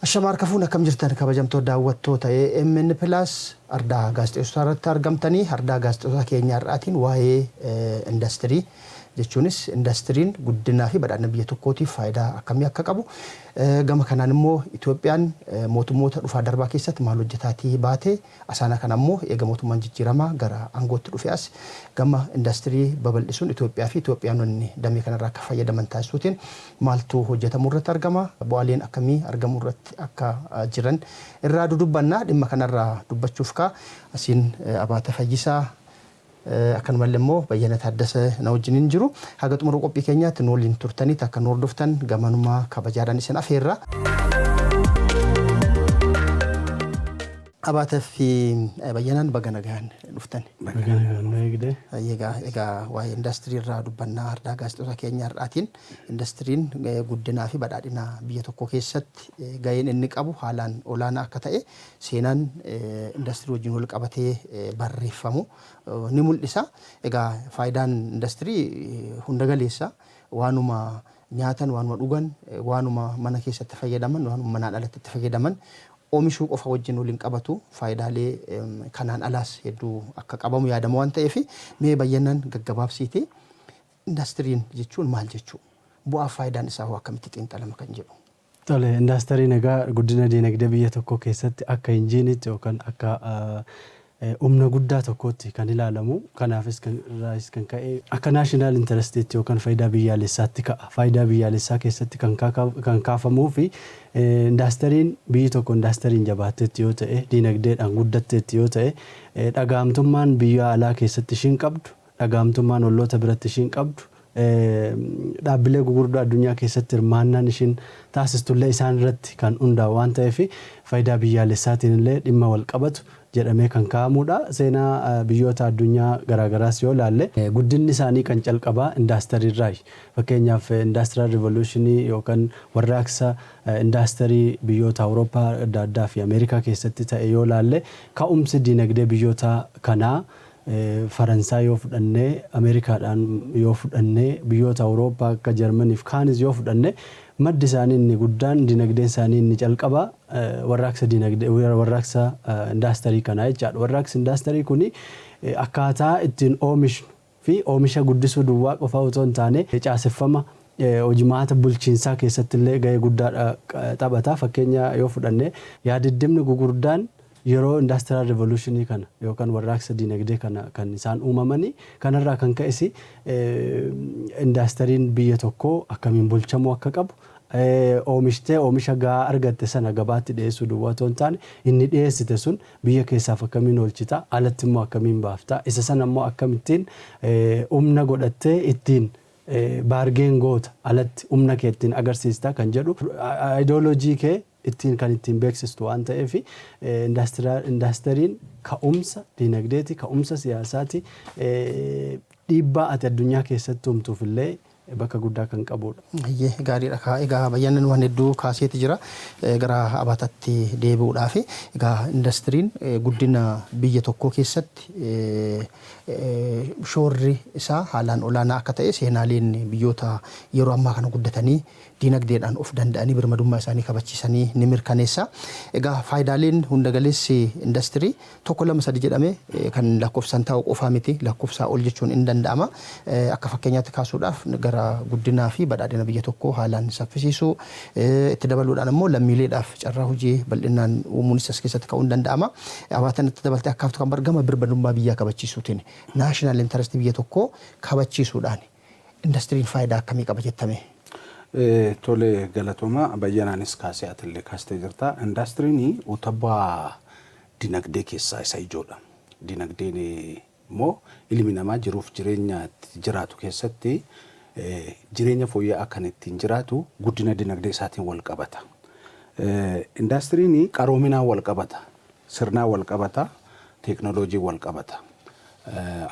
Ashamaa, harka fuun akkam jirtan, kabajamtoota daawwattoota AMN Plus ardaa gaazexeessotaa irratti argamtanii? Ardaa gaazexeessota keenya har'aatiin waa'ee indastirii, jechuunis indastiriin guddinaa fi badhaadhina biyya tokkootiif faayidaa akkamii akka qabu, gama kanaan immoo Itoophiyaan mootummoota dhufaa darbaa keessatti maal hojjetaatii baate, asaana kana immoo eega mootummaan jijjiiramaa gara aangootti dhufe as gama indastirii babal'isuun Itoophiyaa fi Itoophiyaanonni damee kanarraa akka fayyadaman taasisuutiin maaltu hojjetamuu irratti argama, bu'aaleen akkamii argamuu irratti akka jiran irraa dudubbanna. Dhimma kanarraa dubbachuuf kaa asiin Abaata Fayyisaa, akkanumallee immoo Bayyana Taaddasa na wajjiniin jiru. Haga xumura qophii keenyaatti nu waliin turtanii akka nu hordoftan gamanumaa kabajaadhaan isin afeerra. Abaataa fi Bayyanaan, baga nagaan dhuftan. Egaa waa'ee indastirii irraa dubbannaa. Ardaa gaazexoota keenya har'aatiin indastiriin guddinaa fi badhaadhina biyya tokko keessatti gaheen inni qabu haalaan olaanaa akka ta'e seenaan indastirii wajjin wal qabatee barreeffamu ni mul'isa. Egaa faayidaan indastirii hunda galeessa. Waanuma nyaatan, waanuma dhugan, waanuma mana keessatti fayyadaman, waanuma manaan alatti itti fayyadaman oomishuu qofa wajjin waliin qabatu, faayidaalee kanaan alaas hedduu akka qabamu yaadama waan ta'eef, mee Bayyanaan gaggabaabsiiti indastiriin jechuun maal jechuu, bu'aa faayidaan isaa hoo akkamitti xiinxalama kan jedhu. Tole, indastiriin egaa guddina diinagdee biyya tokkoo keessatti akka injiiniitti yookaan akka humna guddaa tokkootti kan ilaalamu. Kanaafis kan irraas kan ka'e akka national interestiitti yookaan faayidaa biyyaalessaatti ka'a. Faayidaa biyyaalessaa keessatti kan kaafamuu fi indaastariin, biyyi tokko indaastariin jabaatteetti yoo ta'e, diinagdeedhaan guddatteetti yoo ta'e, dhaga'amtummaan biyya alaa keessatti ishiin qabdu, dhaga'amtummaan olloota biratti ishiin qabdu, dhaabbilee gugurdaa addunyaa keessatti hirmaannaan ishiin taasistullee isaan irratti kan hundaa'u waan ta'eef, faayidaa biyyaalessaatiin illee dhimma wal qabatu jedhamee kan kaa'amudha. Seenaa biyyoota addunyaa garaagaraas yoo ilaalle, guddinni isaanii kan calqabaa indaastariirraayi. Fakkeenyaaf, industrial revolutionii yookaan warraaqsa indaastarii biyyoota Awurooppaa adda addaa fi Ameerikaa keessatti ta'e yoo ilaalle, ka'umsi diinagdee biyyoota kanaa, Faransaay yoo fudhannee, Ameerikaadhaan yoo fudhannee, biyyoota Awurooppaa akka Jarmaniif kaanis yoo fudhanne, maddi isaanii inni guddaan, dinagdeen isaanii inni calqabaa warraaqsa dinagdee, warraaqsa indaastarii kanaa jechaadha. Warraaqsi indaastarii kuni akkaataa ittiin oomishnu fi oomisha guddisuu duwwaa qofa otoo hin taane, caaseffama hojimaata bulchiinsaa keessatti illee gahee guddaa taphata. Fakkeenya yoo fudhanne, yaadiddimni gugurdaan yeroo industrial revolutionii kana yookaan warraaqsa dinagdee kana kan isaan uumamanii, kanarraa kan ka'es indaastariin biyya tokkoo akkamiin bulchamuu akka qabu, oomishtee oomisha gahaa argatte sana gabaatti dhiyeessuu duwwaa otoo hin taane, inni dhiyeessite sun biyya keessaaf akkamiin oolchita, alatti immoo akkamiin baafta, isa sana immoo akkamittiin humna godhattee ittiin bargain goota, alatti humna kee ittiin agarsiista kan jedhu, ideology kee ittiin kan ittiin beeksistu waan ta'eef, indaastariin ka'umsa diinagdeeti, ka'umsa siyaasaati, dhiibbaa ati addunyaa keessatti uumtuuf illee bakka guddaa kan qabudha. Hayyee, gaariidha. Egaa Bayyanaan waan hedduu kaaseeti jira. Gara Abaatatti deebi'uudhaaf, egaa indastiriin guddina biyya tokkoo keessatti shoorri isaa haalaan olaanaa akka ta'e seenaaleen biyyoota yeroo ammaa kana guddatanii diinagdeedhaan of danda'anii birmadummaa isaanii kabachiisanii ni mirkaneessa. Egaa faayidaaleen hunda galeessi indastirii tokko, lama, sadi jedhame kan lakkoofsaan taa'u qofaa miti, lakkoofsaa ol jechuun hin danda'ama. Akka fakkeenyaatti kaasuudhaaf, gara guddinaa fi badhaadhina biyya tokkoo haalaan saffisiisuu, itti dabaluudhaan immoo lammiileedhaaf carraa hojii bal'inaan uumuunis as keessatti ka'uu hin danda'ama. Abaatan itti dabaltee akkaaftu kan bargama birmadummaa biyyaa kabachiisuutiin, national interestii biyya tokkoo kabachiisuudhaan indastiriin faayidaa akkamii qaba jettame? Tole, galatooma. Bayyanaanis kaasee atillee kaastee jirta. Indastiriin utubaa dinagdee keessaa isa ijoodha. Dinagdeen immoo ilmi namaa jiruuf jireenya itti jiraatu keessatti jireenya fooyya'aa kan ittiin jiraatu guddina dinagdee isaatiin wal qabata. Indastiriin qaroominaan wal qabata, sirnaan wal qabata, teeknooloojiin wal qabata.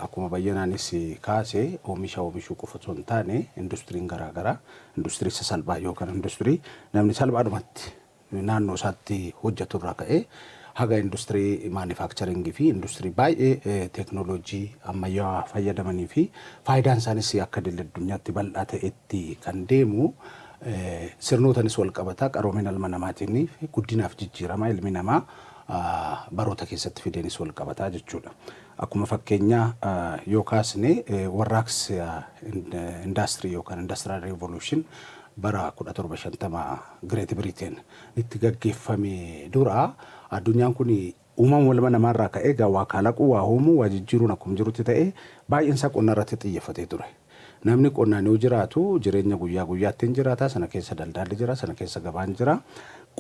Akkuma Bayyanaanis kaase, oomisha oomishuu qofa osoo hin taane, industiriin garaagaraa industirii sasalphaa yookaan industirii namni salphaadhumatti naannoo isaatti hojjetu irraa ka'ee haga industirii manufacturingii fi industirii baay'ee teeknooloojii ammayyaa fayyadamanii fi faayidaan isaanis akka idil addunyaatti bal'aa ta'etti kan deemu. Sirnootanis wal qabata, qaroomina ilma namaatiin guddinaaf jijjiirama ilmi namaa baroota keessatti fideenis wal qabataa jechuudha. Akkuma fakkeenyaa yoo kaasne, warraaqsa indaastirii yookaan industrial revolution bara 1750 Great Britain itti gaggeeffame dura, addunyaan kun uumama ilma namaarraa ka'ee waa kalaquu, waa uumuu, waa jijjiiruun akkuma jirutti ta'ee, baay'een isaa qonna irratti xiyyeeffatee ture. Namni qonnaan yoo jiraatu jireenya guyyaa guyyaatti hin jiraata. Sana keessa daldalli jira, sana keessa gabaan jira.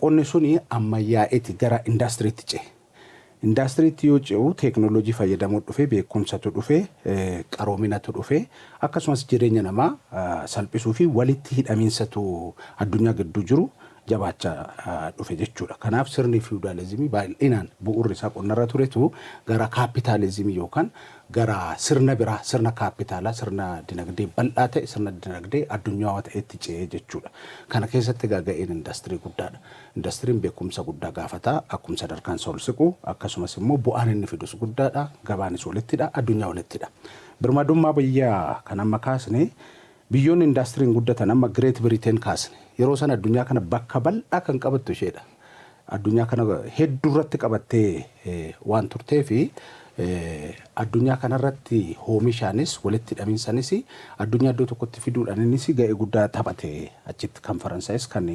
Qonni suni ammayyaa'eeti gara indaastiriitti ce'e. Indaastiriitti yoo ce'u teeknooloojii fayyadamuu dhufe, beekumsatu dhufe, qaroominatu dhufe, akkasumas jireenya namaa salphisuu fi walitti hidhamiinsatu addunyaa gidduu jiru jabaachaa dhufe jechuudha. Kanaaf sirni fiwudaalizimii baay'inaan bu'uurri isaa qonnarra turetu gara kaapitaalizimii yookaan gara sirna biraa, sirna kaapitaalaa, sirna dinagdee bal'aa ta'e, sirna dinagdee addunyaa ta'etti ce'ee jechuudha. Kana keessatti egaa ga'een indaastirii guddaadha. Indaastiriin beekumsa guddaa gaafata, akkuma sadarkaan isaa ol siqu, akkasumas immoo bu'aan inni fidus guddaadha, gabaanis walittidha, addunyaa walittidha. Birmadummaa biyyaa kan amma kaasne, biyyoonni indaastiriin guddatan, amma Great Britain kaasne, yeroo sana addunyaa kana bakka bal'aa kan qabattu isheedha. Addunyaa kana hedduu irratti qabattee waan turtee fi addunyaa kanarratti oomishaanis walitti hidhamiinsanis addunyaa iddoo tokkotti fiduudhaan innis ga'ee guddaa taphate achitti, kan Faransaayis, kan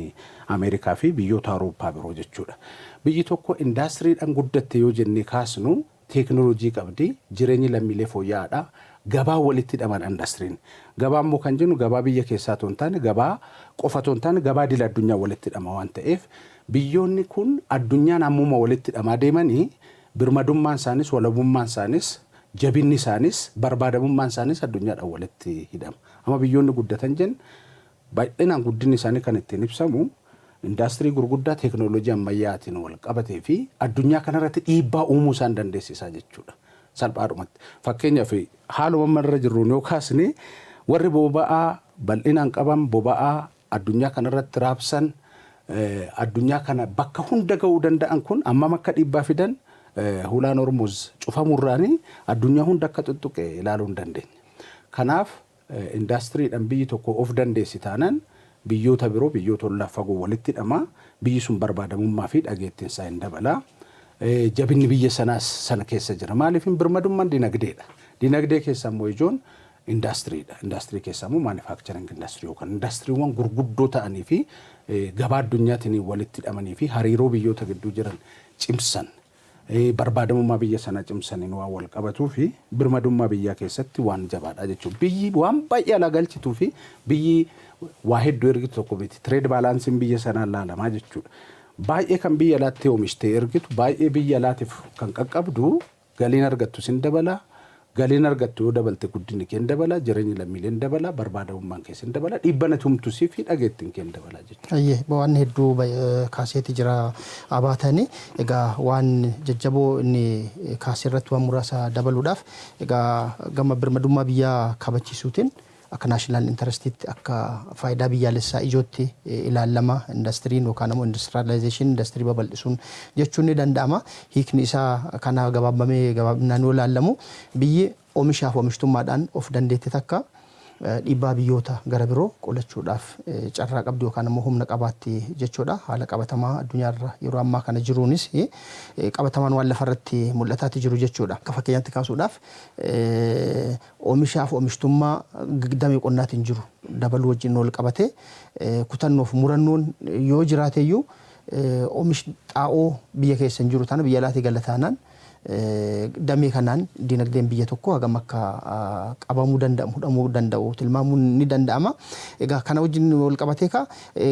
Ameerikaa fi biyyoota Awurooppaa biroo jechuudha. Biyyi tokko indaastiriidhaan guddatte yoo jennee kaasnu, teeknooloojii qabdi, jireenyi lammiilee fooyya'aadha. Gabaa walitti hidhaman indaastiriin. Gabaa immoo kan jennu gabaa biyya keessaa otoo hin taane, gabaa qofa otoo hin taane, gabaa idil addunyaa walitti hidhama waan ta'eef, biyyoonni kun addunyaan ammuma walitti hidhamaa deemanii birmadummaan isaanis, walabummaan isaanis, jabinni isaanis, barbaadamummaan isaanis addunyaadhaan walitti hidhama. Amma biyyoonni guddatan jennu baay'inaan guddinni isaanii kan ittiin ibsamu indaastirii gurguddaa teeknooloojii ammayyaatiin wal qabatee fi addunyaa kanarratti dhiibbaa uumuu isaan dandeessisaa jechuudha. Salphaadhumatti. Fakkeenyaaf, haaluma amma irra jirruun yoo kaasne, warri boba'aa bal'inaan qaban, boba'aa addunyaa kanarratti raabsan, addunyaa kana bakka hunda ga'uu danda'an kun ammam akka dhiibbaa fidan hulaan Hormuz cufamurraanii addunyaa hunda akka tuttuqe ilaaluu hin dandeenya. Kanaaf indaastiriidhaan biyyi tokko of dandeessi taanaan, biyyoota biroo, biyyoota ollaa fagoo walitti hidhama, biyyi sun barbaadamummaa fi dhageettiin isaa hin dabala. Jabinni biyya sanaas sana keessa jira. Maaliif? Birmadummaan dinagdeedha. Dinagdee keessa immoo ijoon indaastiriidha. Indaastirii keessa immoo manufacturing industry yookaan indaastiriiwwan gurguddoo ta'anii fi gabaa addunyaatiin walitti hidhamanii fi hariiroo biyyoota gidduu jiran cimsan, barbaadamummaa biyya sanaa cimsaniin waan wal qabatuu fi birmadummaa biyyaa keessatti waan jabaadha jechuudha. Biyyi waan baay'ee alaa galchituu fi biyyi waa hedduu ergitu tokko miti. Trade balanceiin biyya sanaa ilaalamaa jechuudha. Baay'ee kan biyya alaatti oomishtee ergitu, baay'ee biyya alaatiif kan qaqqabdu, galiin argattu sin dabala. Galiin argattu yoo dabalte, guddinni kee hin dabala, jireenyi lammiilee hin dabala, barbaadamummaan keessa hin dabala, dhiibbana tumtusii fi dhageettiin kee hin dabala jechuudha. Ayyee, waan hedduu kaaseeti jira abaatanii. Egaa waan jajjaboo inni kaasee irratti waan muraasa dabaluudhaaf, egaa gama birmadummaa biyyaa kabachiisuutiin akka national interestiitti, akka faayidaa biyyaalessaa ijootti ilaalama indastiriin yookaan immoo industrialization, indastirii babal'isuun jechuun ni danda'ama. Hiikni isaa kana gabaabamee gabaabinaan yoo ilaalamu, biyyi oomishaaf oomishtummaadhaan of dandeette takka dhiibbaa biyyoota gara biroo qolachuudhaaf carraa qabdi yookaan immoo humna qabaatti jechuudha. Haala qabatamaa addunyaarra yeroo ammaa kana jiruunis qabatamaan waan lafarratti mul'ataatti jiru jechuudha. Akka fakkeenyaatti kaasuudhaaf, oomishaaf oomishtummaa damee qonnaatiin jiru dabaluu wajjin wal qabate, kutannoof murannoon yoo jiraateyyuu, oomishni xaa'oo biyya keessa hin jiru tana biyya alaatii gala taanaan, damee kanaan dinagdeen biyya tokko hagam akka qabamuu danda'u, hudhamuu danda'u tilmaamuun ni danda'ama. Egaa kana wajjin wal qabatee ka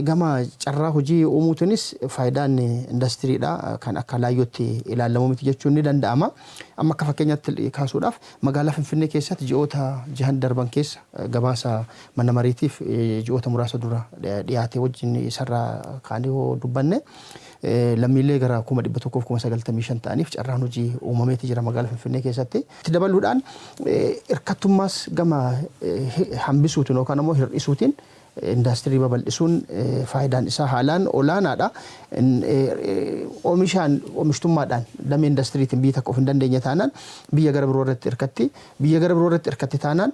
gama carraa hojii uumuutiinis faayidaan indastiriidha kan akka laayyootti ilaalamu miti jechuun ni danda'ama. Amma akka fakkeenyaatti kaasuudhaaf, magaalaa Finfinnee keessatti ji'oota jahan darban keessa gabaasa mana mariitiif ji'oota muraasa dura dhiyaate wajjin isarraa kaanee yoo dubbanne, lammiilee gara 195,000 ta'aniif carraan hojii uumameeti jira magaalaa Finfinnee keessatti. Itti dabaluudhaan hirkattummaas gama hambisuutiin yookaan immoo hir'isuutiin indaastirii babal'isuun faayidaan isaa haalaan olaanaadha. Oomishaan oomishtummaadhaan damee indastiriitiin biyyi takka of hin dandeenye taanaan biyya gara biroo irratti hirkatti. Biyya gara biroo irratti hirkatti taanaan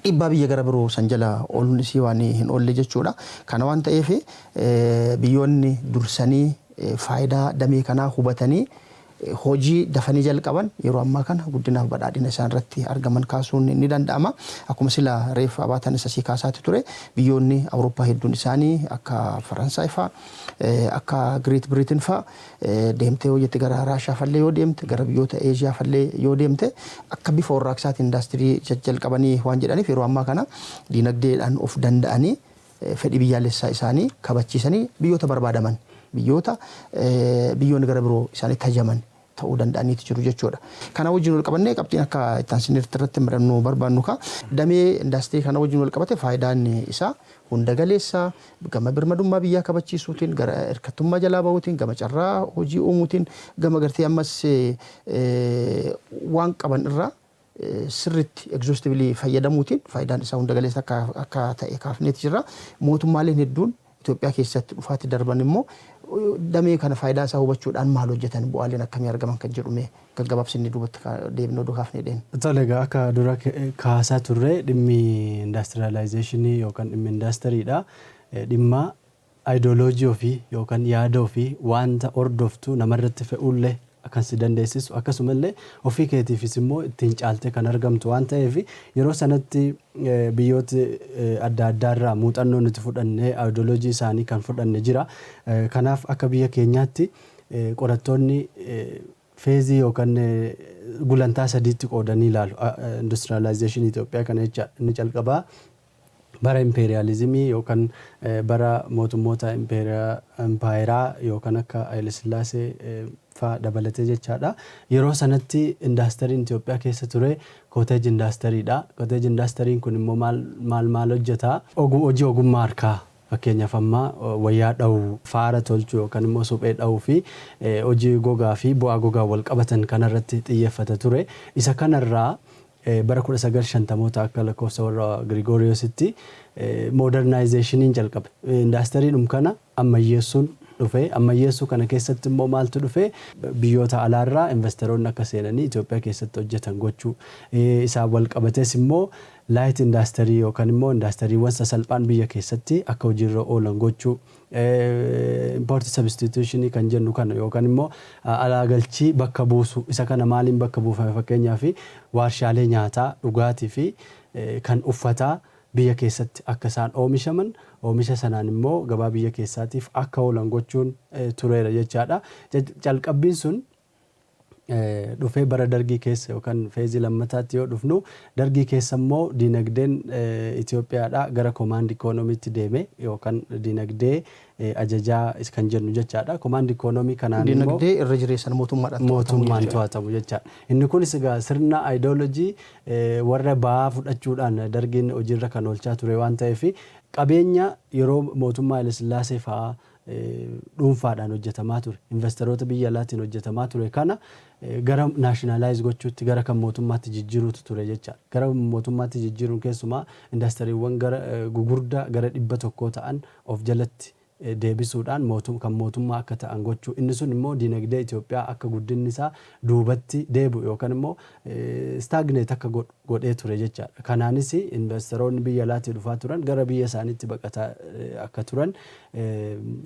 Dhiibbaa biyya gara biroo san jala ooluun isii waan hin oolle jechuudha. Kana waan ta'eef, biyyoonni dursanii faayidaa damee kanaa hubatanii hojii dafanii jalqaban yeroo ammaa kana guddinaaf badhaadhina isaan irratti argaman kaasuun ni danda'ama. Akkuma sila reef abaatan isa sii kaasaati ture, biyyoonni Awurooppaa hedduun isaanii akka Faransaay fa'a, akka Great Britain fa'a, deemtee yoo jette gara Raashaa fallee yoo deemte, gara biyyoota Eeshiyaa fallee yoo deemte, akka bifa warraaqsaatiin indaastirii jalqabanii waan jedhaniif, yeroo ammaa kana diinagdeedhaan of danda'anii fedhii biyyaalessaa isaanii kabachiisanii biyyoota barbaadaman, biyyoota biyyoonni gara biroo isaanii tajaman ta'uu danda'aniitu jiru jechuudha. Kana wajjin wal qabannee qabxiin akka itti irratti madannuu barbaannu ka damee indaastirii kana wajjin wal qabate, faayidaan isaa hunda galeessa, gama birmadummaa biyyaa kabachiisuutiin, gara hirkattummaa jalaa bahuutiin, gama carraa hojii uumuutiin, gama gartee ammas waan qaban irraa sirritti exhaustively fayyadamuutiin faayidaan isaa hunda galeessa akka ta'e kaafneeti jirra. Mootummaaleen hedduun Itoophiyaa keessatti dhufaatti darban immoo damee kana faayidaa isaa hubachuudhaan maal hojjetan, bu'aaleen akkamii argaman kan jedhume gaggabaabsinni duubatti deebinee oduu kaafnee deemne. Tole, egaa akka dura kaasaa turre, dhimmi industrializationii yookaan dhimmi indastiriidha. Dhimma ayidooloojii ofii yookaan yaada ofii wanta hordoftu namarratti fe'ullee kan si dandeessisu, akkasumallee ofii keetiifis immoo ittiin caaltee kan argamtu waan ta'eef, yeroo sanatti biyyooti adda addaarraa muuxannoo nuti fudhannee ayidooloojii isaanii kan fudhanne jira. Kanaaf akka biyya keenyaatti qorattoonni phaseii yookaan gulantaa sadiitti qoodanii ilaalu industrializationii Itoophiyaa kana jecha. Inni calqabaa bara impeeriyaalizimii yookaan bara mootummoota impaayeraa yookaan akka Haayilesillaasee faa dabalatee jechaadha. Yeroo sanatti indaastariin Itoophiyaa keessa ture cottage industrydha. Cottage industryn kun immoo maal maal maal hojjeta? Hojii ogummaa harkaa, fakkeenyaaf amma wayyaa dha'uu, faara tolchuu yookaan immoo suphee dha'uu fi hojii gogaa fi bu'aa gogaa wal qabatan kanarratti xiyyeeffata ture. Isa kanarraa bara 1950moota akka lakkoofsa warra Girigooriyoositti modernizationiin jalqabe. Indaastariidhum kana ammayyeessuun dhufe. Ammayyeessuu kana keessatti immoo maaltu dhufe? Biyyoota alaarraa investoroonni akka seenanii Itoophiyaa keessatti hojjetan gochuu. Isaan wal qabatees immoo light industry yookaan immoo indaastariiwwan sasalphaan biyya keessatti akka hojiirra oolan gochuu. Import substitution kan jennu kana yookaan immoo alaa galchii bakka buusu. Isa kana maaliin bakka buufame? Fakkeenyaaf waarshaalee nyaataa, dhugaatii fi kan uffataa biyya keessatti akka isaan oomishaman, oomisha sanaan immoo gabaa biyya keessaatiif akka oolan gochuun tureera jechaadha. Calqabbiin sun dhufee bara Dargii keessa yookaan phaseii lammataatti yoo dhufnu, Dargii keessa immoo diinagdeen Itoophiyaadha gara command economytti deeme yookaan diinagdee ajajaa kan jennu jechaadha. Command economy kanaan immoo Diinagdee irra jireessan mootummaadhaan mootummaan to'atamu jechaadha. Inni kunis egaa sirna ayidoolojii warra ba'aa fudhachuudhaan Dargiin hojiirra kan oolchaa ture waan ta'eef, qabeenya yeroo mootummaa Hayilasillaasee fa'aa dhuunfaadhaan hojjetamaa ture, investoroota biyya alaatiin hojjetamaa ture kana gara nationalize gochuutti, gara kan mootummaatti jijjiiruutu ture jechaadha. Gara mootummaatti jijjiiruun keessumaa indastiriiwwan gara gugurdaa gara 100 ta'an of jalatti deebisuudhaan kan mootummaa akka ta'an gochuu. Inni sun immoo diinagdee Itoophiyaa akka guddinni isaa duubatti deebi'u yookaan immoo stagnate akka godhee ture jechaadha. Kanaanis investoroonni biyya alaatii dhufaa turan gara biyya isaaniitti baqataa akka turan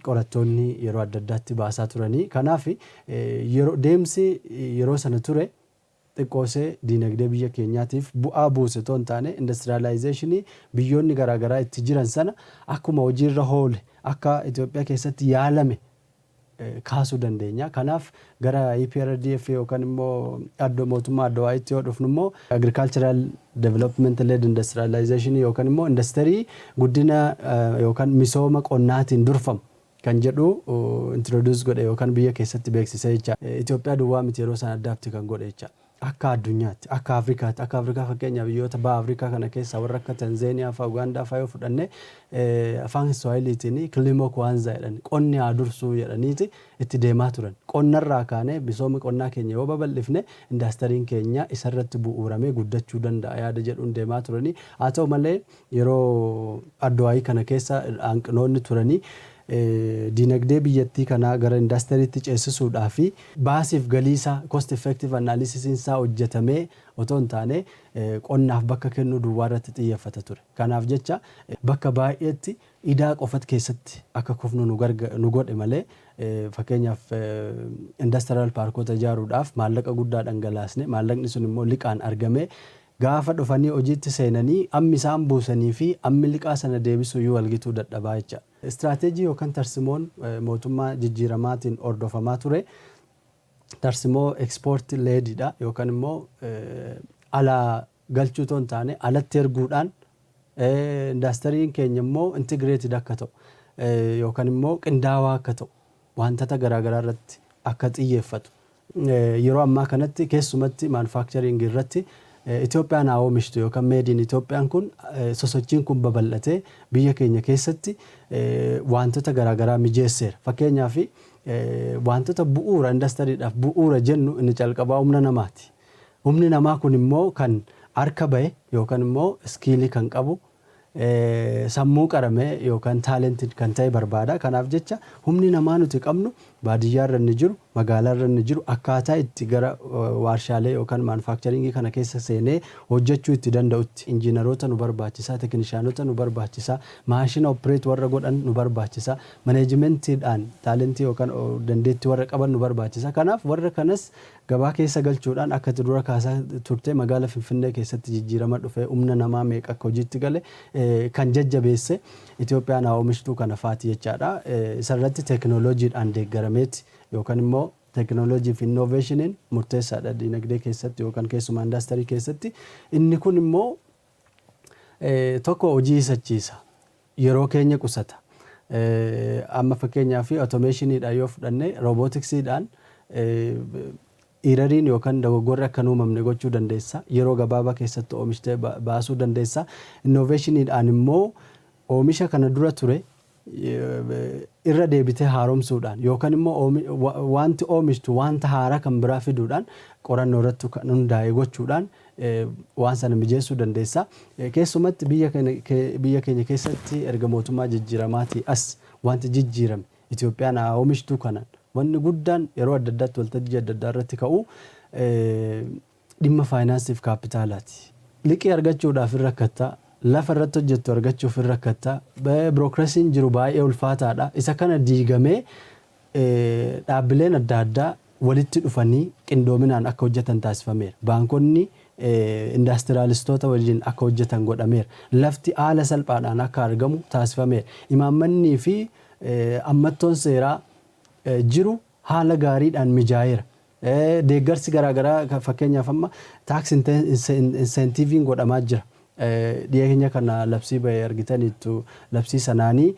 qorattoonni yeroo adda addaatti baasaa turanii. Kanaaf yeroo deemsi yeroo sana ture xiqqoosee diinagdee biyya keenyaatiif bu'aa buuse otoo hin taane, industrializationii biyyoonni garaagaraa itti jiran sana akkuma hojiirra oole akka Itoophiyaa keessatti yaalame kaasuu dandeenya. Kanaaf gara EPRDF yookaan immoo adda mootummaa ADWUItti yoo dhufnu immoo agricultural development led industrialization yookaan immoo industirii guddina yookaan misooma qonnaatiin durfamu kan jedhu introduce godhe yookaan biyya keessatti beeksise jecha. Itoophiyaa duwwaa miti yeroo sana adapt kan godhe jecha. Akka addunyaatti, akka Afrikaatti, akka Afrikaa fakkeenyaaf biyyoota baha Afrikaa kana keessaa warra akka Tanzeeniyaa fa'aa, Ugaandaa fa'aa yoo fudhanne, afaan Swahiliitiin "kilimo kwanza" jedhan, qonni haa dursuu jedhaniiti itti deemaa turan. Qonnarraa kaanee misooma qonnaa keenya yoo babal'ifne indaastariin keenya isarratti bu'uuramee guddachuu danda'a yaada jedhuun deemaa turanii. Haa ta'u malee yeroo ADWUI kana keessa hanqinoonni turanii Dinagdee biyyattii kanaa gara indaastiriitti ceesisuudhaa fi baasiif galii isaa, cost effective analysis isaa hojjetamee otoo hin taane, qonnaaf bakka kennuu duwwaa irratti xiyyeeffata ture. Kanaaf jecha bakka baay'eetti idaa qofat keessatti akka kufnu nu godhe malee, fakkeenyaaf industrial paarkota ijaaruudhaaf maallaqa guddaa dhangalaasne. Maallaqni sun immoo liqaan argame. Gaafa dhufanii hojiitti seenanii, ammi isaan buusanii fi ammi liqaa sana deebisuu iyyuu walgituu dadhabaa jecha. Istiraateejii yookaan tarsimoon mootummaa jijjiiramaatiin hordofamaa ture tarsimoo export led iidha, yookaan immoo alaa galchuu otoo hin taane alatti erguudhaan, indaastiriin keenya immoo integrated akka ta'u yookaan immoo qindaawaa akka ta'u, wantoota garaagaraa irratti akka xiyyeeffatu. Yeroo ammaa kanatti keessumatti manufacturing irratti Itoophiyaan haa oomishtu yookaan Made in Itoophiyaan kun, sosochiin kun babal'atee biyya keenya keessatti wantoota garaagaraa mijeesseera. Fakkeenyaaf, wantoota bu'uura indastiriidhaaf bu'uura jennu inni calqabaa humna namaati. Humni namaa kun immoo kan harka bahe yookaan immoo skill kan qabu, sammuu qaramee yookaan talented kan ta'e barbaada. Kanaaf jecha humni namaa nuti qabnu baadiyyaa irra inni jiru, magaalaa irra inni jiru, akkaataa itti gara waarshaalee yookaan manufacturing kana keessa seenee hojjechuu itti danda'utti injiinaroota nu barbaachisa, tekinishaanota nu barbaachisa, maashina operate warra godhan nu barbaachisa, management iidhaan talent yookaan dandeettii warra qaban nu barbaachisa. Kanaaf warra kanas gabaa keessa galchuudhaan, akka dura kaasaa turte, magaala Finfinnee keessatti jijjiirama dhufee humna namaa meeqa akka hojiitti gale kan jajjabeesse Itoophiyaan haa oomishtuu kana faati jechaadha. Isarratti teekinooloojiidhaan deeggarameeti yookaan immoo teekinooloojii fi innovation iin murteessaadha dinagdee keessatti yookaan keessumaa indaastirii keessatti. Inni kun immoo tokko hojii hisachiisa. Yeroo keenya qusata. Amma fakkeenyaaf automation iidhaan yoo fudhanne, robotics iidhaan error iin yookaan dogoggorri akka hin uumamne gochuu dandeessa. Yeroo gabaabaa keessatti oomishtee baasuu dandeessa. Innovation iidhaan immoo oomisha kana dura ture irra deebitee haaromsuudhaan yookaan immoo wanti oomishtu wanta haaraa kan biraa fiduudhaan, qorannoo irratti kan hundaa'e gochuudhaan waan sana mijeessuu dandeessa. Keessumatti biyya keenya keessatti erga mootummaa jijjiiramaatii as wanti jijjiirame Itoophiyaan haa oomishtuu kanaan wanni guddaan yeroo adda addaatti waltajjii adda addaa irratti ka'u dhimma faayinaansiif kaapitaalaati. Liqii argachuudhaaf hin rakkattaa. Lafa irratti hojjettu argachuuf hin rakkattaa. Birookirasiin jiru baay'ee ulfaataadha. Isa kana diigamee dhaabbileen adda addaa walitti dhufanii qindoominaan akka hojjetan taasifameera. Baankonni indaastiraalistoota wajjin akka hojjetan godhameera. Lafti haala salphaadhaan akka argamu taasifameera. Imaammannii fi ammattoon seeraa jiru haala gaariidhaan mijaa'eera. Deeggarsi garaagaraa, fakkeenyaaf amma tax incentive iin godhamaa jira. Dhiyeenya kana labsii bahee argitaniittu. Labsii sanaanii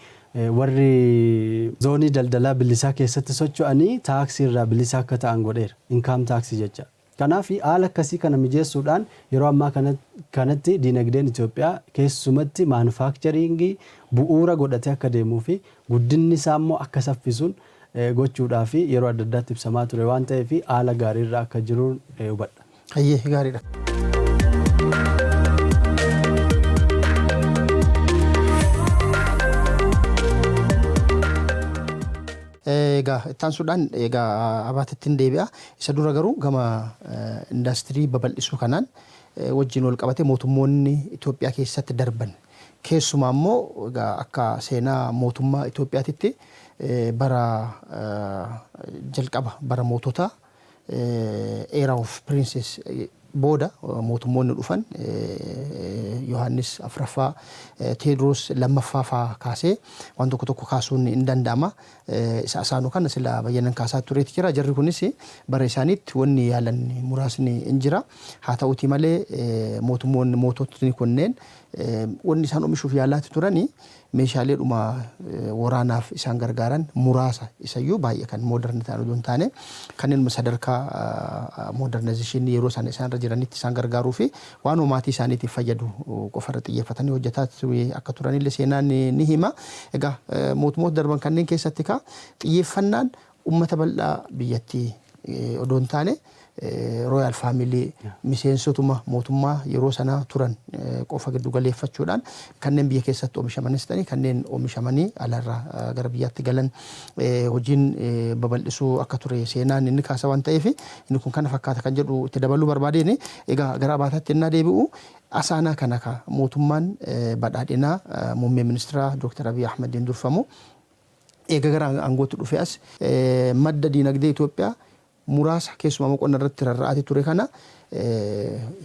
warri zoonii daldalaa bilisaa keessatti socho'anii taaksii irraa bilisa akka ta'an godheera. Income tax jecha. Kanaaf haala akkasii kana mijeessuudhaan yeroo ammaa kanatti dinagdeen Itoophiyaa keessumatti manufacturing bu'uura godhatee akka deemuu fi guddinni isaa immoo akka saffisuun gochuudhaa fi yeroo adda addaatti ibsamaa ture waan ta'eef, haala gaariirra akka jiruun hubadha. Hayyee, gaariidha. Egaa itti aansuudhaan egaa abaatitti hin deebi'a. Isa dura garuu gama indaastirii babal'isuu kanaan wajjin wal qabate mootummoonni Itoophiyaa keessatti darban, keessumaa immoo egaa akka seenaa mootummaa Itoophiyaatitti bara jalqaba bara moototaa, era of princes booda, mootummoonni dhufan Yohaannis afraffaa, Teedroos lammaffaa faa kaasee waan tokko tokko kaasuun hin danda'ama. Isa isaanuu kana sila bayyanan kaasaa tureeti jira. Jarri kunis bara isaaniitti wanni yaalan muraasni hin jira. Haa ta'uutii malee mootummoonni, moototni kunneen wanni isaan oomishuuf yaalaatti turani meeshaalee dhuma waraanaaf isaan gargaaran muraasa, isayyuu baay'ee kan modern ta'an odoo hin taane, kanneen sadarkaa modernization yeroo isaan irra jiranitti isaan gargaaruu fi waan maatii isaaniitiif fayyadu qofarra xiyyeeffatanii hojjetaa akka turanillee seenaan ni hima. Egaa mootummoota darban kanneen keessatti kaa xiyyeeffannaan uummata bal'aa biyyattii odoo hin taane Royal family, miseensotuma mootummaa yeroo sanaa turan qofa giddu galeeffachuudhaan kanneen biyya keessatti oomishamanis ta'anii kanneen oomishamanii alarraa gara biyyaatti galan hojiin babal'isuu akka ture seenaan inni kaasa waan ta'eef, inni kun kana fakkaata kan jedhu itti dabaluu barbaadeen. Egaa gara Abaataatti innaa deebi'u, asaanaa kana ka mootummaan badhaadhinaa muummee ministeera Dr. Abiy Ahmediin durfamu eega gara aangootti dhufe as madda diinagdee Itoophiyaa muraasa, keessumaa qonna irratti rarra'aati ture kana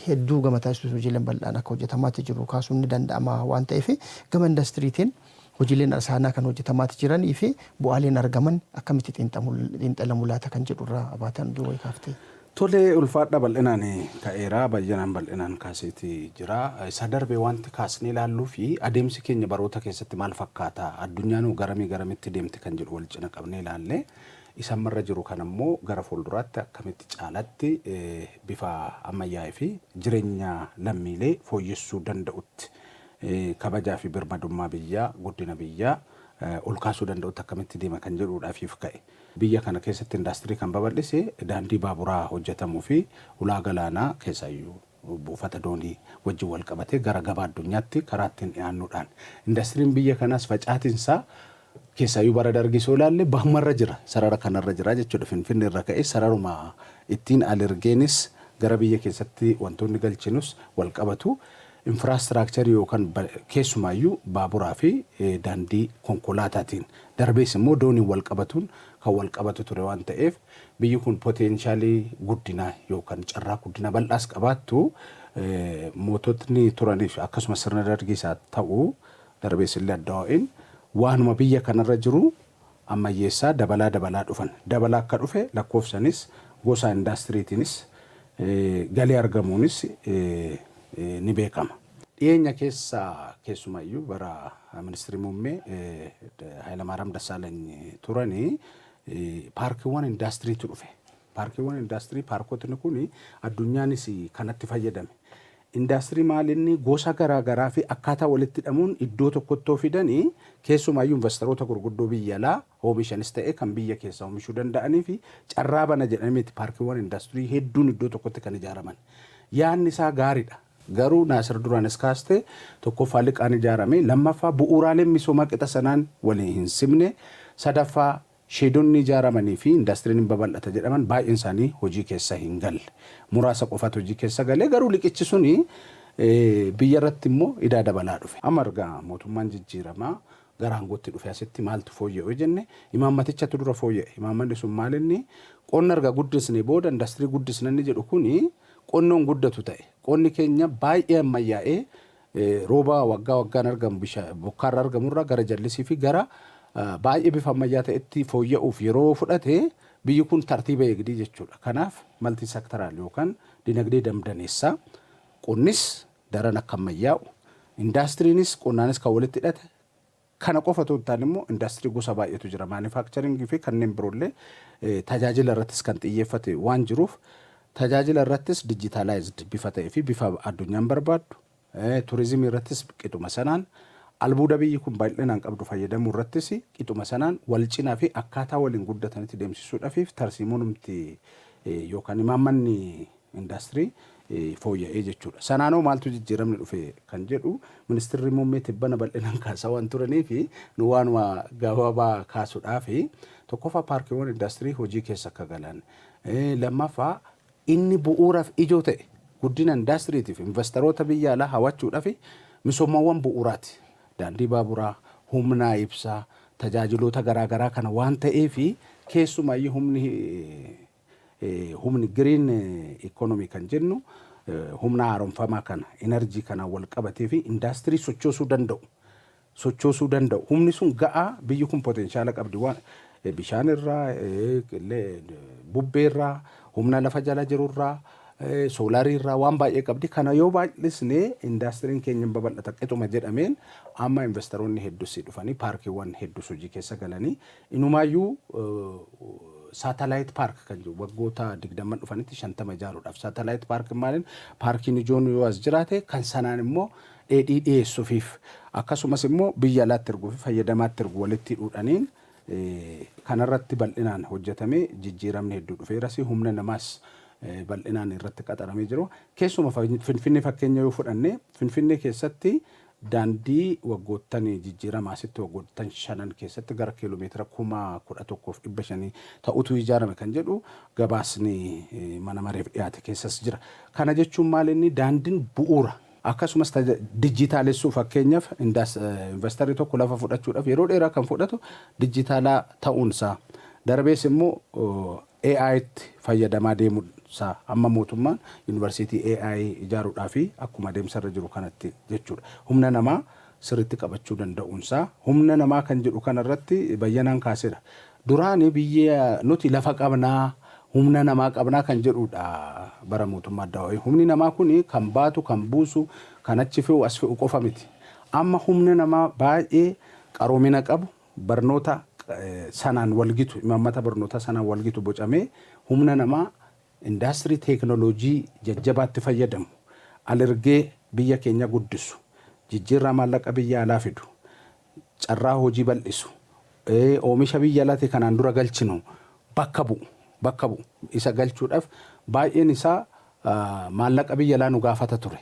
hedduu gama taasisuuf hojiileen bal'aan akka hojjetamaatti jiru kaasuun ni danda'ama waan ta'eef, gama indastiriitiin hojiileen asaanaa kan hojjetamaatti jiranii fi bu'aaleen argaman akkamitti xiinxalamu laata kan jedhu irraa Abaatan duwwaa kaaftee. Tolee, ulfaadha, bal'inaan ka'eera, Bayyanaan bal'inaan kaaseeti jira. Isa darbee wanti kaasnee ilaalluu fi adeemsi keenya baroota keessatti maal fakkaata, addunyaan garamii garamitti deemti kan jedhu wal cina qabnee ilaalle, isa ammarra jiru kan ammoo gara fuulduraatti akkamitti caalatti bifa ammayyaa'ee fi jireenya lammiilee fooyyessuu danda'utti, kabajaa fi birmadummaa biyyaa, guddina biyyaa ol kaasuu danda'utti akkamitti deema kan jedhuudhaafiif ka'e. Biyya kana keessatti indaastirii kan babal'ise daandii baaburaa hojjetamuu fi ulaa galaanaa, keessaayyuu buufata doonii wajjin wal qabatee gara gabaa addunyaatti karaa ittiin dhiyaannuudhaan. Indastiriin biyya kanaas facaatiinsaa, keessaayyuu bara Dargii soo ilaalle, bahumarra jira, sarara kanarra jira jechuudha. Finfinne irra ka'ee sararuma ittiin alergeenis gara biyya keessatti wantoonni galchinus wal qabatu. Infrastructure yookaan keessumaayyuu baaburaa fi daandii konkolaataatiin, darbees immoo dooniin wal qabatuun kan wal qabatu ture waan ta'eef, biyyi kun potential guddinaa yookaan carraa guddina bal'aas qabaattu, moototni turaniif akkasumas sirna Dargiisaa ta'uu, darbees illee adda ho'in waanuma biyya kanarra jiru ammayyeessaa dabalaa dabalaa dhufan. Dabalaa akka dhufe lakkoofsanis, gosa indaastiriitiinis, galii argamuunis ni beekama. Dhiyeenya keessa, keessumayyuu bara ministeerri muummee Hayilamaariyaam Dassaalany turanii, paarkiiwwan indaastiriitu dhufe. Paarkiiwwan indaastirii, paarkotni kun addunyaanis kanatti fayyadame. Indaastirii maalinni gosa garaa garaa fi akkaataa walitti hidhamuun iddoo tokkotti fidanii, keessumaayyuu investoroota gurguddoo biyya alaa oomishanis ta'e kan biyya keessaa oomishuu danda'anii fi carraa bana jedhameeti paarkiiwwan indaastirii hedduun iddoo tokkotti kan ijaaraman. Yaadni isaa gaariidha. Garuu Naasir duraanis kaaste, tokkoffaa liqaan ijaarame, lammaffaa bu'uuraaleen misoomaa qixa sanaan waliin hin simne, sadaffaa sheedonni ijaaramanii fi indaastiriin hin babal'ata jedhaman baay'een isaanii hojii keessa hin galle. Muraasa qofatu hojii keessa galee, garuu liqichi suni biyya irratti immoo idaa dabalaa dhufe. Amma ergaa mootummaan jijjiiramaa gara aangootti dhufe asitti maaltu fooyya'u jenne, imaammatichatu dura fooyya'e. Imaammanni sun maal inni qonna erga guddisne booda indaastirii guddisna inni jedhu kuni qonnoon guddatu ta'e. Qonni keenya baay'ee ammayyaa'ee rooba waggaa waggaan argamu, bokkaarra argamurraa gara jallisii fi gara baay'ee bifa ammayyaa ta'etti fooyya'uuf yeroo fudhate, biyyi kun tartiiba eegdii jechuudha. Kanaaf multi sectoral yookaan dinagdee damdaneessaa, qonnis daran akka ammayyaa'u, indaastiriinis qonnaanis kan walitti hidhate kana qofa otoo hin taane immoo indaastirii gosa baay'eetu jira. Manufacturing fi kanneen biroollee, tajaajila irrattis kan xiyyeeffate waan jiruuf, tajaajila irrattis digitalized bifa ta'ee fi bifa addunyaan barbaaddu, turizimii irrattis qixuma sanaan, albuuda biyyi kun bal'inaan qabdu fayyadamuu irrattis qixuma sanaan wal cinaa fi akkaataa waliin guddatanitti deemsisuudhaaf tarsiimoonumti yookaan imaammanni indaastirii fooyya'ee jechuudha. Sanaanoo maaltu jijjiiramni dhufe kan jedhu ministeerri muummee tibbana bal'inaan kaasaa waan turanii fi nu waanuma gabaabaa kaasuudhaaf, tokkoffaa paarkiiwwan indaastirii hojii keessa akka galan, lammaffaa inni bu'uuraaf ijoo ta'e guddina indaastiriitiif investoroota biyya alaa hawachuudhaaf misoomawwan bu'uuraati. Daandii baaburaa, humna ibsaa, tajaajiloota garaagaraa kana waan ta'eef, keessumaayyuu humni green economy kan jennu, humna haaromfamaa kana, energy kanaan wal qabatee fi indaastirii sochoosuu danda'u. Sochoosuu danda'u. Humni sun ga'aa, biyyi kun potential qabdi waan bishaan irraa, bubbee irraa, humna lafa jala jirurraa, soolaarii irraa waan baay'ee qabdi. Kana yoo baay'isne indaastiriin keenya babal'ata qixuma jedhameen, amma investoroonni hedduus dhufanii paarkiiwwan hedduus hojii keessa galanii, inumaayyuu satellite park kan jiru waggoota 20 dhufanitti 50 ijaaruudhaaf. Satellite park maaliin, paarkiin ijoon yoo as jiraate kan sanaan immoo dheedhii dhiyeessuufiif, akkasumas immoo biyya alaatti erguu fi fayyadamaatti ergu walitti hidhuudhaniin kanarratti bal'inaan hojjetamee jijjiiramni hedduu dhufeeras, humna namaas bal'inaan irratti qaxaramee jiru. Keessuma Finfinnee fakkeenya yoo fudhanne, Finfinnee keessatti daandii waggoottan jijjiiramaa asitti waggoottan 5 keessatti gara kiiloomeetira 11,500 ta'utu ijaarame kan jedhu gabaasni mana mareef dhiyaate keessas jira. Kana jechuun maal? Inni daandiin bu'uura. Akkasumas dijitaalessuu, fakkeenyaaf investarri tokko lafa fudhachuudhaaf yeroo dheeraa kan fudhatu dijitaalaa ta'uunsaa, darbees immoo AI'tti fayyadamaa deemuunsaa, amma mootummaan yuunivarsiitii AI ijaaruudhaa fi akkuma adeemsarra jiru kanatti jechuudha. Humna namaa sirriitti qabachuu danda'uunsaa, humna namaa kan jedhu kanarratti Bayyanaan kaaseera. Duraani biyya nuti lafa qabnaa, humna namaa qabnaa kan jedhudha bara mootummaa adda. Humni namaa kun kan baatu, kan buusu, kan achi fe'u, as fe'u qofa miti. Amma humna namaa baay'ee qaroomina qabu, barnoota sanaan walgitu, imaammata barnoota sanaan walgitu bocamee, humna namaa indaastirii teeknooloojii jajjabaatti fayyadamu alergee biyya keenya guddisu, jijjiirraa maallaqa biyya alaa fidu, carraa hojii bal'isu, oomisha biyya alaatti kanaan dura galchinu bakka bu'u isa galchuudhaaf baay'een isaa maallaqa biyya alaa nu gaafata ture.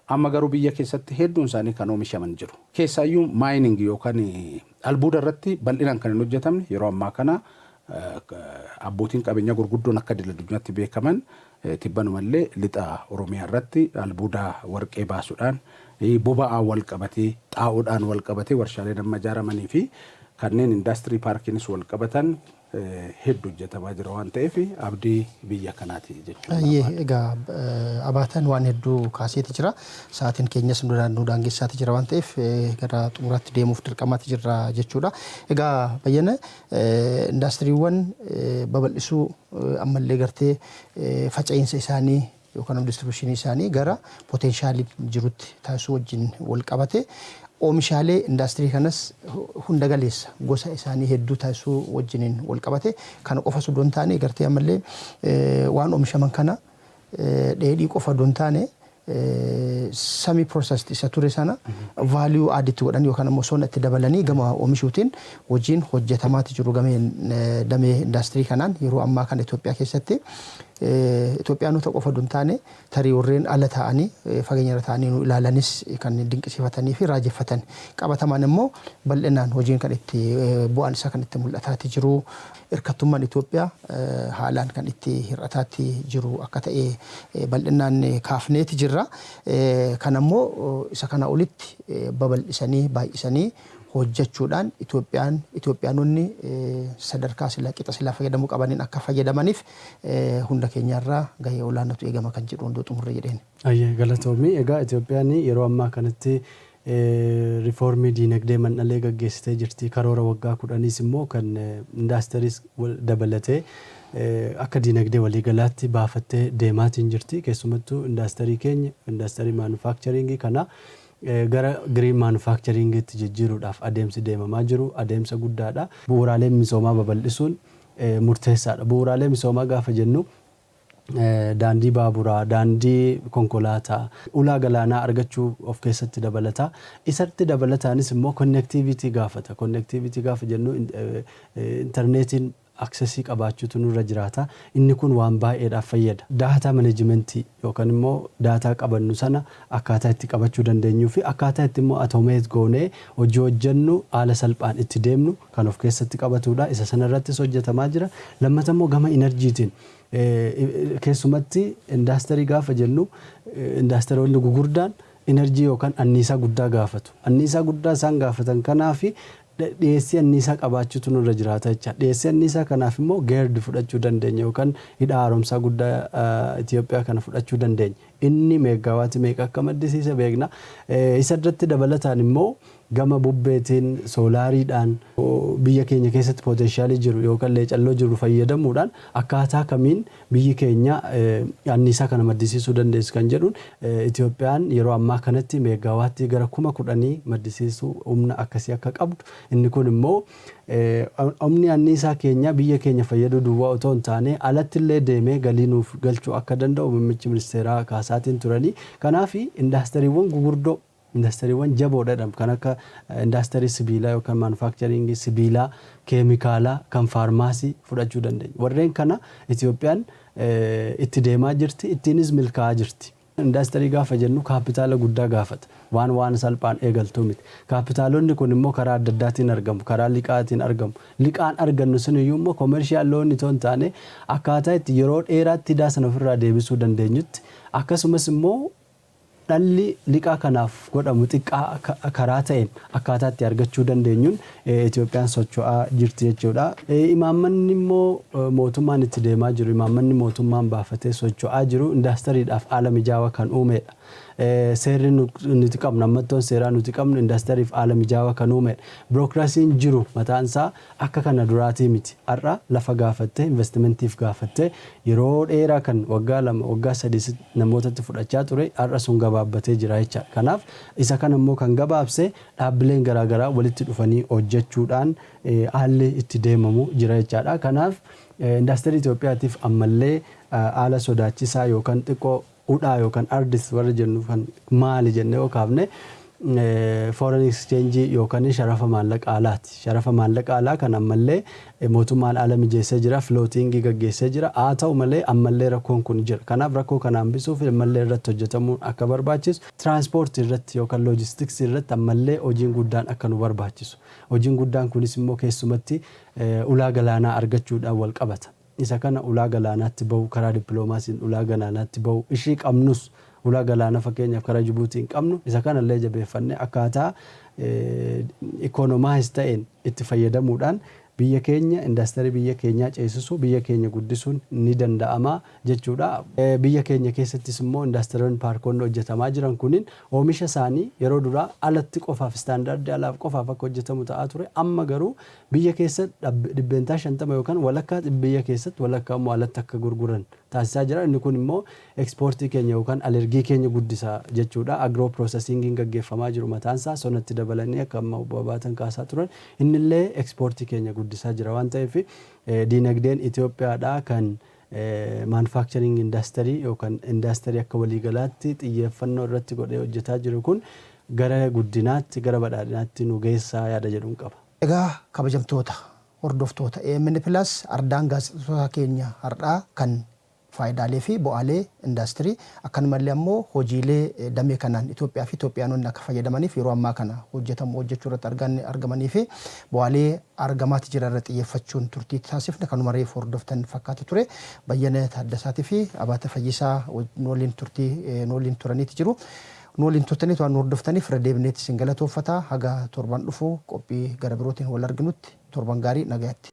Amma garuu biyya keessatti hedduun isaanii kan oomishaman jiru. Keessaayyuu mining yookaan albuuda irratti bal'inaan kan hin hojjetamne yeroo ammaa kana abbootiin qabeenyaa gurguddoon akka idil addunyaatti beekaman tibbanumallee lixa Oromiyaa irratti albuuda warqee baasuudhaan, boba'aan wal qabatee, xaa'oodhaan wal qabatee warshaaleen amma ijaaramanii fi kanneen indaastirii paarkiinis wal qabatan hedduu hojjetamaa jira waan ta'eef abdii biyya kanaati jechuudha. Egaa Abaatan waan hedduu kaaseeti jira. Sa'aatiin keenyas nu daangessaati jira waan ta'eef gara xumuraatti deemuuf dirqamaatti jirra jechuudha. Egaa Bayyana, indaastiriiwwan babal'isuu ammallee gartee faca'insa isaanii yookaan distributionii isaanii gara potentialii jirutti taasisuu wajjin wal qabate, oomishaalee indaastirii kanas hunda galeessa gosa isaanii hedduu taasisuu wajjiniin wal qabate, kana qofa osoo hin taane gartee ammallee waan oomishaman kana dheedhii qofa osoo hin taane semi processed isa ture sana value add itti godhan yookaan immoo sona itti dabalanii gama oomishuutiin hojiin hojjetamaati jiru damee indaastirii kanaan yeroo ammaa kana Itoophiyaa keessatti. Itoophiyaanota qofa osoo hin taane tarii warreen ala ta'anii, fageenya irra ta'anii nu ilaalanis kan dinqisiifatanii fi raajeffatan, qabatamaan immoo bal'inaan hojiin kan itti bu'aan isaa kan itti mul'ataati jiru, hirkattummaan Itoophiyaa haalaan kan itti hir'ataatti jiru akka ta'e bal'inaan kaafneeti jirra. Kan ammoo isa kana olitti babal'isanii baay'isanii hojjechuudhaan Itoophiyaan, Itoophiyaanonni sadarkaa sila qixa silaa fayyadamuu qabaniin akka fayyadamaniif hunda keenyarraa gahee olaanaatu eegama kan jedhu hunduu xumurre jedheen. Ayyee, galatoomii. Egaa Itoophiyaan yeroo ammaa kanatti riifoormii diinagdee mandhalee gaggeessitee jirti. Karoora waggaa 10s immoo kan indaastiriis dabalatee akka diinagdee waliigalaatti baafattee deemaatiin jirti. Keessumattuu indaastirii keenya, indaastirii manufacturingii kana gara green manufacturingiitti jijjiiruudhaaf adeemsi deemamaa jiru adeemsa guddaadha. Bu'uuraalee misoomaa babal'isuun murteessaadha. Bu'uuraalee misoomaa gaafa jennu daandii baaburaa, daandii konkolaataa, ulaa galaanaa argachuu of keessatti dabalata. Isatti dabalataanis immoo connectivity gaafata. Connectivity gaafa jennu intarneetiin accessii qabaachuutu nurra jiraata. Inni kun waan baay'eedhaaf fayyada. Data managementii yookaan immoo data qabannu sana akkaataa itti qabachuu dandeenyuu fi akkaataa itti immoo automate goonee hojii hojjennu haala salphaan itti deemnu kan of keessatti qabatudha. Isa sanarrattis hojjetamaa jira. Lammata immoo gama inerjiitiin, keessumatti indaastirii gaafa jennu indaastiroonni gugurdaan inerjii yookaan anniisaa guddaa gaafatu. Anniisaa guddaa isaan gaafatan kanaafi dhiyeessii anniisaa qabaachuutu nurra jiraata jecha. Dhiyeessii anniisaa kanaaf immoo GERD fudhachuu dandeenya yookaan hidha haaromsaa guddaa Itoophiyaa kana fudhachuu dandeenya. Inni meeggaawaati meeqa akka maddisiise beekna. Isa irratti dabalataan immoo gama bubbeetiin, soolaariidhaan, biyya keenya keessatti potentialii jiru yookaan leecalloo jiru fayyadamuudhaan akkaataa kamiin biyyi keenya anniisaa kana maddisiisuu dandeessu kan jedhuun, Itoophiyaan yeroo ammaa kanatti meeggaawaattii gara 10,000 maddisiisuu humna akkasii akka qabdu, inni kun immoo humni anniisaa keenya biyya keenya fayyaduu duwwaa otoo hin taane alatti illee deemee galii nuuf galchuu akka danda'u muummichi ministeeraa kaasaatiin turanii. Kanaaf indaastiriiwwan gugurdoo Indastiriiwwan jaboodha jedhamu kan akka indaastirii sibiilaa yookaan manufacturingii sibiilaa, keemikaalaa, kan faarmaasii fudhachuu dandeenya. Warreen kana Itoophiyaan itti deemaa jirti, ittiinis milkaa'aa jirti. Indaastirii gaafa jennu kaapitaala guddaa gaafata. Waan salphaan eegaltuu miti. Kaapitaalonni kun immoo karaa adda addaatiin argamu, karaa liqaatiin argamu. Liqaan argannu sun iyyuu immoo commercial loanii otoo hin taane, akkaataa itti yeroo dheeraatti idaa sana ofirraa deebisuu dandeenyutti, akkasumas immoo dhalli liqaa kanaaf godhamu xiqqaa karaa ta'een akkaataa itti argachuu dandeenyuun Itoophiyaan socho'aa jirti jechuudha. Imaammanni immoo mootummaan itti deemaa jiru, imaammanni mootummaan baafatee socho'aa jiru indaastiriidhaaf haala mijaawaa kan uumedha. Seerri nuti qabnu, ammattoon seeraa nuti qabnu indaastiriif haala mijaawaa kan uumedha. Birookiraasiin jiru mataan isaa akka kana duraatii miti. Har'a lafa gaafattee, investimentiif gaafattee, yeroo dheeraa kan waggaa 2, waggaa 3 namootatti fudhachaa ture har'a sun gabaabbatee jira jechaadha. Kanaaf isa kana immoo kan gabaabse dhaabbileen garaagaraa walitti dhufanii hojjechuudhaan haalli itti deemamu jira jechaadha. Kanaaf indaastirii Itoophiyaatiif ammallee haala sodaachisaa yookaan xiqqoo hudhaa yookaan ardis warra jennu kan maali jennee yoo kaafne, foreign exchange yookaan sharafa maallaqa alaati. Sharafa maallaqa alaa kan ammallee mootummaan haala mijeessee jira, floatingii gaggeessee jira. Haa ta'u malee ammallee rakkoon kun jira. Kanaaf rakkoo kana hambisuuf ammallee irratti hojjetamuun akka barbaachisu, tiraanspoortii irratti yookaan loojistiksii irratti ammallee hojiin guddaan akka nu barbaachisu. Hojiin guddaan kunis immoo keessumatti ulaa galaanaa argachuudhaan wal qabata. Isa kana ulaa galaanaatti bahu, karaa dippiloomaasiin ulaa galaanaatti bahu, ishii qabnus, ulaa galaana fakkeenyaaf karaa Jibuutiin qabnu, isa kanallee jabeeffannee akkaataa economize ta'een itti fayyadamuudhaan biyya keenya, indaastirii biyya keenyaa ceesisuu, biyya keenya guddisuun ni danda'ama jechuudha. Biyya keenya keessattis immoo indaastiriiwwan, paarkonni hojjetamaa jiran kunin oomisha isaanii yeroo duraa alatti qofaaf, istaandaardii alaaf qofaaf akka hojjetamu ta'aa ture. Amma garuu biyya keessa 50% yookaan walakkaa biyya keessatti, walakkaa immoo alatti akka gurguran taasisaa jira. Inni kun immoo ekspoortii keenya yookaan alergii keenya guddisa jechuudha. Agro processingiin gaggeeffamaa jiru mataansaa sonatti dabalanii akka amma obbo Abaatan kaasaa turan innillee ekspoortii keenya guddisaa jira waan ta'eef, diinagdeen Itoophiyaadhaa kan manufacturing indaastirii yookaan indaastirii akka waliigalaatti xiyyeeffannoo irratti godhee hojjetaa jiru kun gara guddinaatti, gara badhaadhinaatti nu geessaa yaada jedhuun qaba. Egaa kabajamtoota hordoftoota AMN Plus, ardaan gaazexeessitoota keenya har'aa kan faayidaalee fi bu'aalee indaastirii, akkanumallee ammoo hojiilee damee kanaan Itoophiyaa fi Itoophiyaanonni akka fayyadamaniif yeroo ammaa kana hojjetamu, hojjechuu irratti argamanii fi bu'aalee argamaati jira irra xiyyeeffachuun turtii taasifne kanuma reefu hordoftan fakkaata ture. Bayyana Taaddasaatii fi Abaata Fayyisaa nu waliin turtii nu waliin turaniiti jiru. Nu waliin turtaniitu waan nu hordoftaniif irra deebineetti isin galatooffataa, haga torban dhufu qophii gara birootiin wal arginutti torban gaarii, nagayaatti.